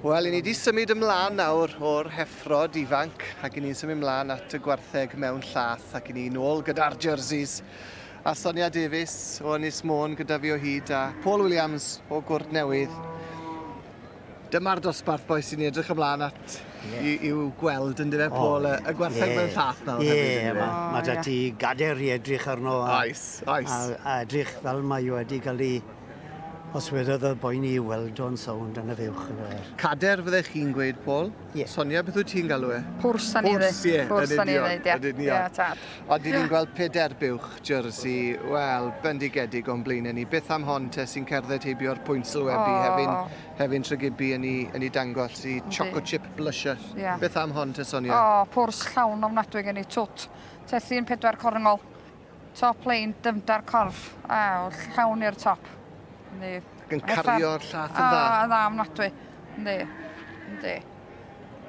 Wel, i ni wedi symud ymlaen nawr o'r heffrod ifanc ac i ni'n symud ymlaen at y gwartheg mewn llath ac i ni nôl gyda'r jerseys. A Sonia Davies o Ynys Môn gyda fi o hyd a Paul Williams o Gwrt Newydd. Dyma'r dosbarth boi sy'n edrych ymlaen at yeah. i, i'w gweld yn dyfe, Paul, oh, y gwartheg yeah. mewn llath nawr yeah, hefyd. Ie, mae ma da ti gader i edrych arno. A, oes, oes. A, a edrych fel mae wedi cael ei Os wedodd y boi ni weld o'n sownd yn y fuwch yn y... Cader fyddech chi'n gweud, Paul? Ie. Yeah. Sonia, beth wyt ti'n galw e? Pwrs da ni ddweud. Pwrs, ie. Pwrs da ni ddweud, ie. Ie, tad. Ond dyn ni'n gweld peder buwch jersey, wel, bendigedig o'n blaenau ni. Beth am hon te sy'n cerdded heibio'r pwynt sylwebu oh. hefyn, hefyn Tregibi yn ei, yn ei dangos i Choco Chip Blusher. Yeah. Beth am hon te, Sonia? O, oh, pwrs llawn ofnadwy gen i, twt. Tethi'n pedwar corngol. Top lane, dyfnder corff, a llawn i'r top. Yndi. Ac yn cario'r llath yn dda. A, dda ofnadwy. Yndi. Yndi.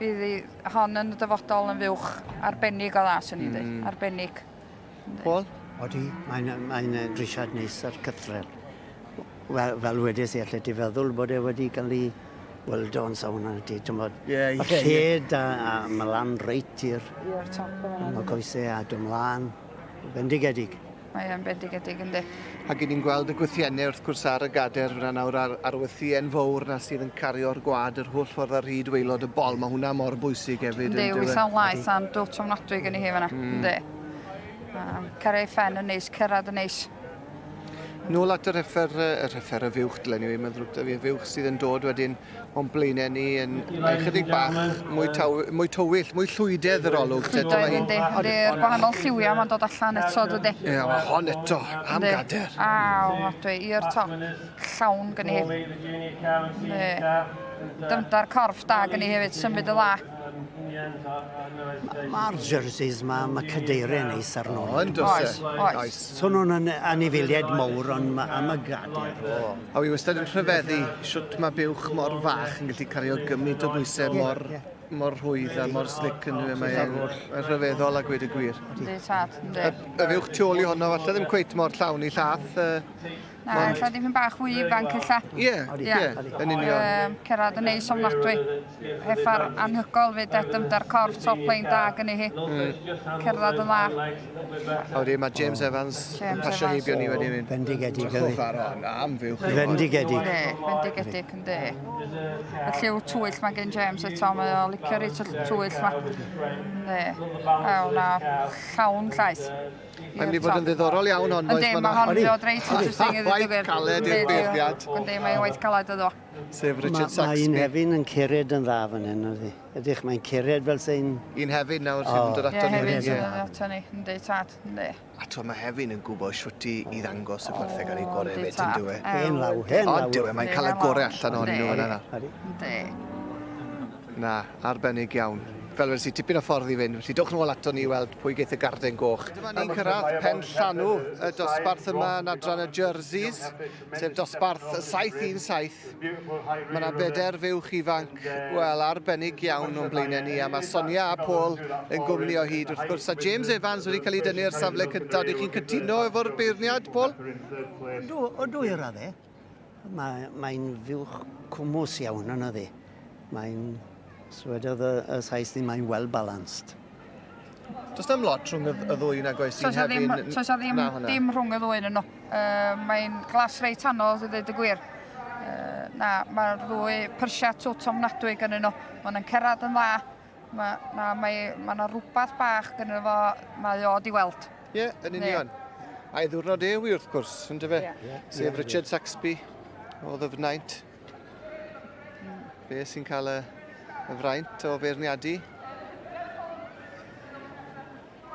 Bydd hi hon yn y dyfodol yn fuwch arbennig o dda, swn i'n dweud. Arbennig. Yndi. Paul? Odi, mae'n mae drisiad neis ar cythrel. Wel, fel wedes i, allet ti feddwl bod e wedi cael ei weld o'n sawn a ti, ti'n bod, yeah, yeah, y lled a, a mae lan reit i'r... I'r top yma. Mae coesau a dod mlaen. Bendigedig. Mae e'n bendigedig, yndi. Ac 'yn ni'n gweld y gwythiennau wrth gwrs ar y gader fyna nawr a'r, a'r wythïen fowr 'na sydd yn cario'r gwad yr holl ffordd ar hyd waelod y bol. Mae hwnna mor bwysig hefyd. Yndi, wytha'n laeth a'n dwt ofnadwy gen i hi fyna. Yndi. Um, cario ei phen yn neis, cyrraedd yn neis. Nôl at yr heffer, yr heffer y fuwch, dylen ni, mae'n ddrwg 'da fi, y fuwch sydd yn dod wedyn o'n blaenau ni yn ychydig bach mwy, taw, mwy tywyll, mwy llwydedd yr olwg. Llwydedd, yndi. Ynddi'r gwahanol lliwiau mae'n dod allan eto, dydy. Ie, yeah, mae hon eto, am gader. Aw, ofnadwy, i'r top, llawn gen i. Yndi. Dyfnder corff da gen i hefyd, symud y dda. Mae'r jerseys ma, mae cadeiriau neis arno. O, yn does e? Oes, oes. So nhw'n anifeiliaid mawr, ond ma, am y gader. O. A wi wastad yn rhyfeddu shwt mae buwch mor fach yn gallu cario gymaint o bwysau mor, yeah. mor rhwydd a mor slick yn dwi. Mae'n rhyfeddol a gweud y gwir. Yndi, tad, yndi. Y, y fuwch tu ôl i honno, falle ddim cweit mor llawn i llath. Uh, Na, ella dipyn bach fwy ifanc ella. Ie, ie, yn union. Um, cerdded yn neis ofnadwy. Heffar anhygol fyd, e, dyfnder corff, top lane da gynnu hi. Cerdded yn dda. A wedyn mae James Evans yn pasio heibio ni wedyn. Bendigedig. Drychwch ar hon, am fuwch. Fendigedig. Yndi, bendigedig, yndi. Y lliw tywyll mae gen James eto, mae o licio reit y tywyll ma. Yndi. Ew, na, llawn llaeth. Mae'n mynd i fod yn ddiddorol iawn hon. Yndi, mae hon yn dod reit interesting i ddweud y gwir. Waith caled i'r beirniad. Yndi, mae'n waith caled iddo. Sef Richard Saxby. Mae un hefyn yn cered yn dda fan hyn, ydy. Ydych, mae'n cered fel sy'n... Un hefyn nawr sydd yn dod ato ni. Ie, hefyn sy'n dod ato ni. Yndi, tad, yndi. A to, mae hefyn yn gwybod shwt i, i ddangos y gwartheg ar ei gorau hefyd, yn dywe. Hen law, hen law. Ond dywe, mae'n cael y gorau allan ohonyn nhw yna. Yndi. Na, arbennig iawn. Fel wedes i, tipyn o ffordd i fynd, felly dowch nôl ato ni i weld pwy geith y garden goch. Dyma ni'n cyrraedd pen llanw y dosbarth yma yn adran y jerseys, sef dosbarth 717. Mae yna bedair fuwch ifanc, wel, arbennig iawn o'n blaenau ni, a mae Sonia a Paul yn gwmni o hyd wrth gwrs. A James Evans wedi cael ei dynnu ar safle cyntaf. Ydych chi'n cytuno efo'r beirniad, Paul? Odw, odw i raddau. Mae, mae'n fuwch cwmws iawn yn ydi. Mae'n, swedodd y, y Sais ni, mae'n well balanced. Does dim lot rhwng y, y ddwy nag oes un hefyd? Does na ddim, dim rhwng y ddwy yn nhw. Uh, mae'n glas reit anodd i ddweud y gwir. Uh, na, mae'r ddwy pyrsia twt ofnadwy gynnyn nhw. Maen nhw'n cerdded yn dda. Mae na, mae, mae na rhywbeth bach gynno fo, mae o di weld. Ie, yeah, yn union. A'i ddiwrnod ewi wrth gwrs, yn dyfe? Yeah. Yeah. Sef yeah, Richard Saxby o Ddyfnaint. Fe sy'n cael y, y fraint o feirniadu.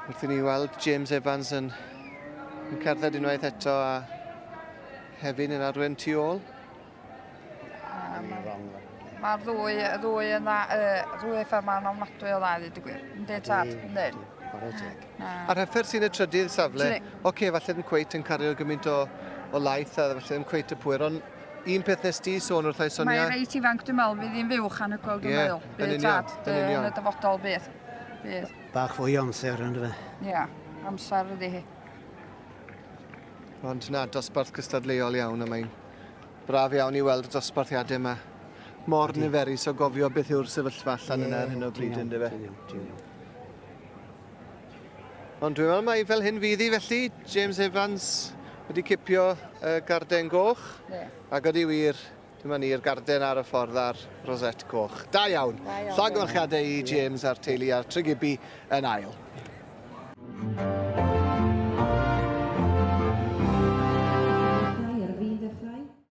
Wrth i ni weld James Evans yn, yn cerdded unwaith eto a Hefin yn arwen tu ôl. Mae'r ddwy, y ddwy yn dda, y ddwy effer ma'n ofnadwy o dda i ddweud y gwir. Yndi tad, yndi. Chwarae teg. A'r heffer sy'n y trydydd safle, oce, okay, falle ddim cweit yn cario gymaint o, o laeth a falle ddim cweit y pwyr, ond un peth nes di sôn wrthau Sonia... Mae'n reit ifanc dwi'n meddwl, fydd hi'n fuwch anhygoel dwi'n yeah, meddwl. Bydd tad, yn union. Yn y dyfodol bydd. Bydd. Bach fwy o amser yn fe. Ia, yeah, amser ydi hi. Ond na, dosbarth cystadleuol iawn a mae'n Braf iawn i weld y dosbarthiadau yma mor niferus o gofio beth yw'r sefyllfa allan yna ar hyn o bryd, yndyfe? Ti'n iawn, ti'n iawn. Ond dwi'n meddwl mai fel hyn fydd hi felly, James Evans wedi cipio y garden goch. Yeah. Ac ydy wir, dyma ni'r garden ar y ffordd a'r rosette coch. Da iawn. Da iawn. Llongyfarchiadau i James a'r teulu a'r Tregibi yn ail.